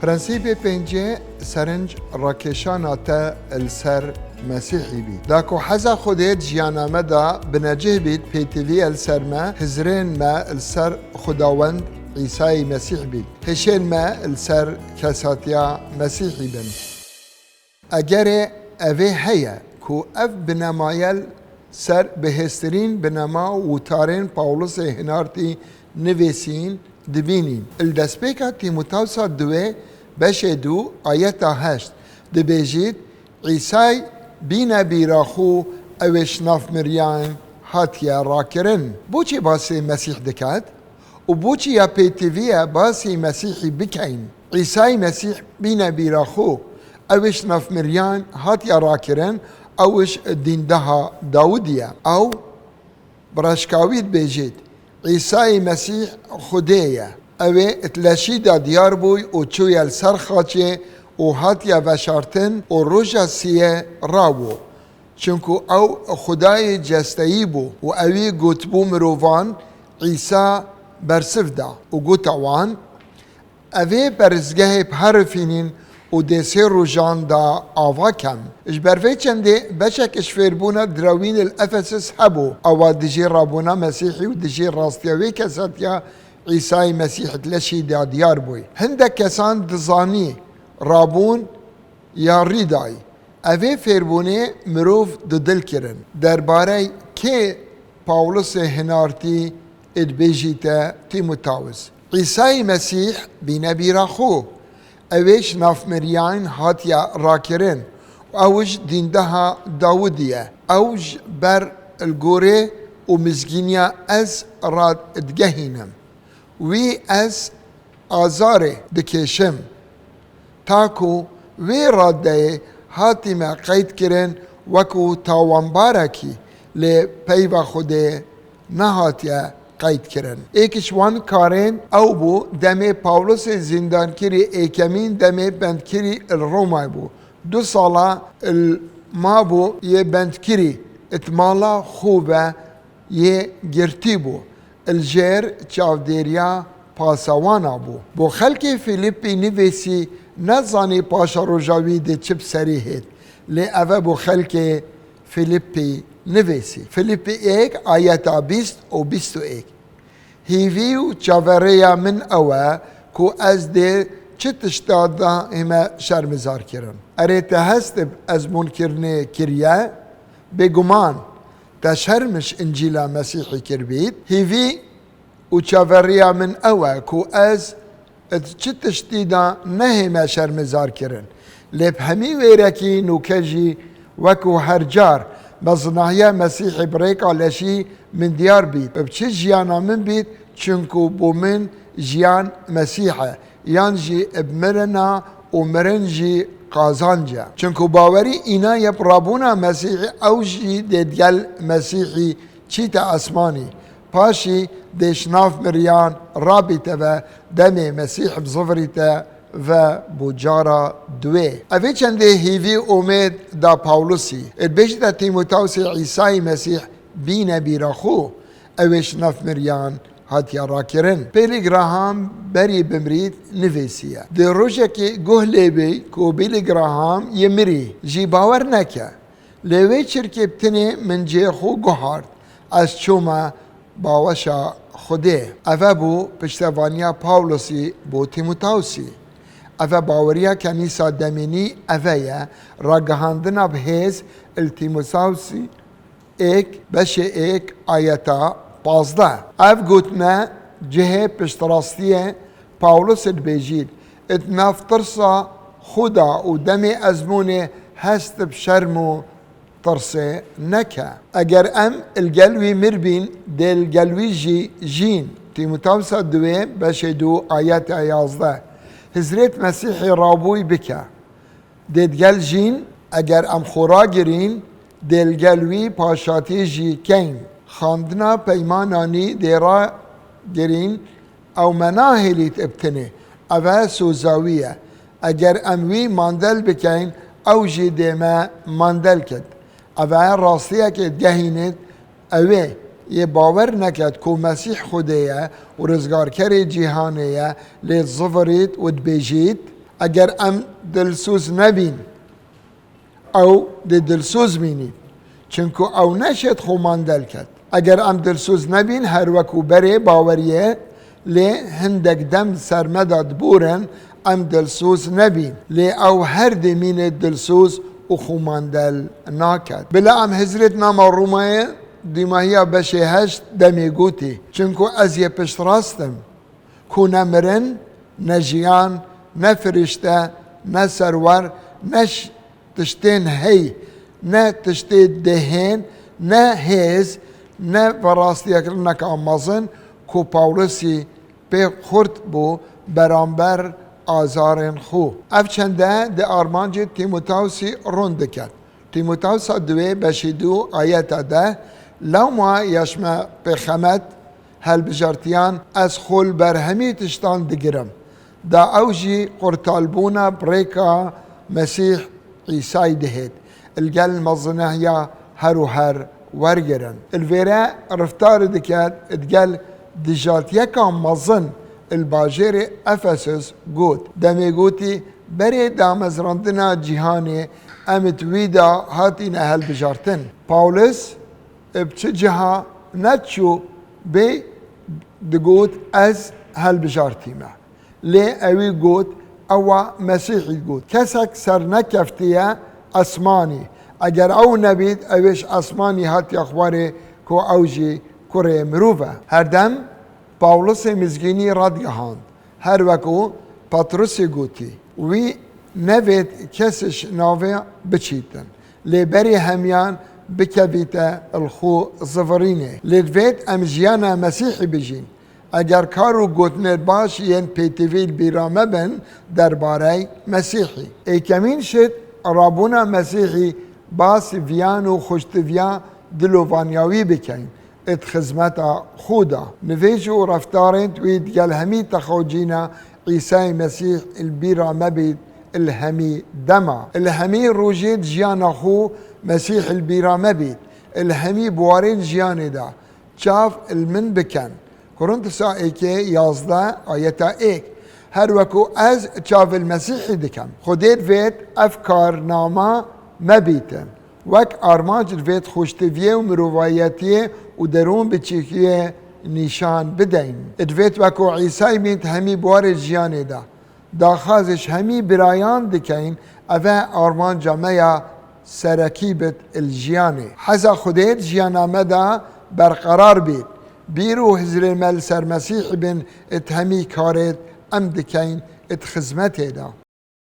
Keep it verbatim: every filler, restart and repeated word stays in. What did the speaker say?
Prensîbê pêncê, serinc rakêşana te li ser Mesîhî bît. Da ku heza Xwedê di jiyana me de binecih bît, pêtivî ye li ser me, hizrên me li ser Xwedawend Îsayî Mesîh bît. Hişên me li ser kesatiya Mesîhî bin. Egerê evê heye ku ev binema ye li ser bihêztirîn binema û tarên Pawlusê hinartî nivîsîn dibînîn. Li destpêka Tîmotawsa duwê beşê du ayeta heşt dibêjît, Îsay bîne bîra xwe, ew ê ji nav miriyan hatiye rakirin. Boçî basê Mesîh diket? Û boçî ya pêtivî ye basî Mesîhî bikeyn? Îsayî Mesîh bîne bîra xwe, ew ê ji nav miriyan hatiye rakirin, ew ê ji dîndeha Dawidî ye. Ew bi reşkawî dibêjît, Îsayî Mesîh Xwedê ye. Ew ê di leşî de diyar bûy û çûye li ser xaçê û hatiye veşartin û roja siyê rabû. Çimku ew Xwedayê cesteyî bû û ewî gotibû mirovan, Îsa bersiv da û gota wan, Evê peristgehê biherifînin û dê sê rojan da ava kem. Ji ber vê çendê beşek ji fêrbûna direwîn li Efesis hebû, ewa dijî rabûna Mesîhî û dijî rastiya wê kesatiya Îsayê Mesîh di leşî de diyar bûy. Hindek kesan dizanî rabûn ya rî dayî. Evê fêrbûnê mirov didil kirin. Derbarey kê Pawlusê hinartî ê dibêjîte Tîmotawis? Îsayî Mesîh bîne bîra xwe. Ew ê ji nav miriyan hatiye rakirin û ew ji dîndeha Dawidî ye. Ew ji ber li gorê û mizgîniya ez radigehînim. Wî ez azarê dikêşim. Ta ku wê radeyê hatîme qeydkirin wekû tawanbarekî, lê peyva Xwedê nehatiye qeydkirin. Êk ji wan karên ew bû, demê Pawlusê zîndankirî êkemîn demê bendkirî li Romayê bû. Du sala li mabû yê bendkirî, di mala xwe ve yê girtî bû, li jêr çavdêriya pasawana bû. Bo xelkê Fîlîpî nivîsî, nezanî paşeroja wî dê çi bi serî hêt, lê ev e bo xelkê Fîlîpî nivîsî. Fîlîpî êk ayeta bîst û bîst û êk. Hîvî û çaverêya min ew e ku ez dê çi tişta de hême şermizar kirin. Erê, te hest bi ezmûnkirinê kiriye? Bêguman, te şerm ji Încîla Mesîhî kiribît. Hîvî û çaverêya min ew e ku ez di çi tiştî de nehême şermizar kirin. Lê bi hemî wêrekî nûke jî wekû her car, mezinahiya Mesîhê bi rêka leşî min diyar bît. Bi çi jiyana min bît, çinku bo min jiyan Mesîh e, yan jî bi mirin e û mirin jî qazanc e. Çinku bawerî îna ye bi rabûna Mesîhî, ew jî dê digel Mesîhî çîte esmanî. Paşî dê ji nav miriyan rabîte ve, demê Mesîh bizivirîte ve bo cara duwê. Evê çendê hîvî û umêd da Pawlusî. Dibêjîte Tîmotawsê Îsayî Mesîh bîne bîra xwe, ew ê ji nav miriyan hatiye rakirin. Billy Graham berî bimirît nivîsiye. Di rojekê guh lê bê ku Billy Graham yê mirî jî bawer neke. Lê wê çirkê bi tinê min cihê xwe guhart. Ez çûme baweşa Xwedê. Eve bû piştevaniya Pawlusî bo Tîmotawsî. Eve baweriya Kenîsa demênî eve ye, ragihandina bi hêz li Tîmotawsî êk, beşê êk, ayeta pazdeh. Ev gotine cihê piştrastiyê Pawlus dibêjît, di nav tirsa xwe de û demê ezmûnê hest bi şerm û tirsê neke. Eger em li gel wî mir bîn, dê li gel wî jî jîn. Tîmotawsa duwê, beşê du, ayeta yazdeh. Hizrêt Mesîhê rabûy bike. Dê digel jîn, eger em xwe ragirîn, dê li gel wî paşatî jî keyn. Xandina peymananî dê ragirîn, ew me nahêlît bi tinê. Ev e soza wî ye. Eger em wî mandel bikeyn, ew jî dê me mandel kit. Ev e rastiyekê digehînit, Ewê yê bawer neket ku Mesîh Xwedê ye û rizgarkerê cîhanê ye, lê dizivirît û dibêjît, Eger em dilsoz nebîn, ew dê dilsoz mînî. Çinku ew neşêt xwe mandel ket. Eger em dilsoz nebîn, her wekû berê baweriyê, lê hindek dem ser me de diborin, em dilsoz nebîn. Lê ew her dê mînê dilsoz û xwe mandel naket. Bila em hizrêt nama Romayê, dîmahiya beşê heşt demê gotî. Çinku ez yê piştrast im. Ku ne mirin, ne jiyan, ne firîşte, ne serwer, ne ş-, tiştên hey, ne tiştê dehên, ne hêz, ne verastiyekirineka mezin ku Pawlusî pê xurt bû beramber azarên xwe. Ev çende di armancê Tîmotewsî rûn diket. Tîmotewsa duê beşî du ayeta de, lewma ya ji me pêxemet helbijartiyan ez xwe li ber hemî tiştan digirim. Da ew jî qurtalbûna bi rêka Mesîh Îsayî dihêt, li gel meziniya her û her wergirin. Li vêre riftarê diket, di gel dijatiyeka mezin li bajêrê Efesus got. Demê gotî, berê damezrandina cîhanê em di wî de hatine helbijartin. Pawlus bi çi ciha neçû bê digot, ez helbijartî me. Lê ewî got, ewa Mesîhî got. Kesek sernekeftiye esmanî. Eger ew nebît, ew ê ji esmanî hatiye xwarê ku ew jî kurê mirov e. Herdem Pawlusê mizgînî radigihand. Her wekû Petrusê gotî, wî nevêt kes ji navê biçîtin. Lê berê hemiyan bikevîte li xwe zivirînê. Lê divêt em jiyana Mesîhî bijîn. Eger kar û gotinên baş yên pêtivî li bîra me bin derbarey Mesîhî. Êkemîn şit, rabûna Mesîhî bas viyan û xweştiviya dilovaniya wî bikeyn. Di xizmeta xwe de. Nivêj û reftarên wî digel hemî texewcîna Îsayê Mesîh li bîra me bît li hemî dema. Li hemî rojê di jiyana xwe Mesîh li bîra me bît. Li hemî biwarên jiyanê de çav li min bikin. Korintusa êkê yazdeh ayeta êk. Her wekû ez çav li Mesîhî dikim. Xwedê divêt ev karnama me bîtin. Wek armanc divêt xweştiviyê û mirovayetiyê û derûn biçîkiyê nîşan bideyn. Divêt wekû Îsay bîn di hemî biwarê jiyanê de. Daxwazê ji hemî birayan dikeyn, ev e armanca me ya serekî bit li jiyanê. Heza Xwedê di jiyana me de berqerar bît. Bîr û hizrê me li ser Mesîhî bin di hemî karê em dikeyn di xizmetê de.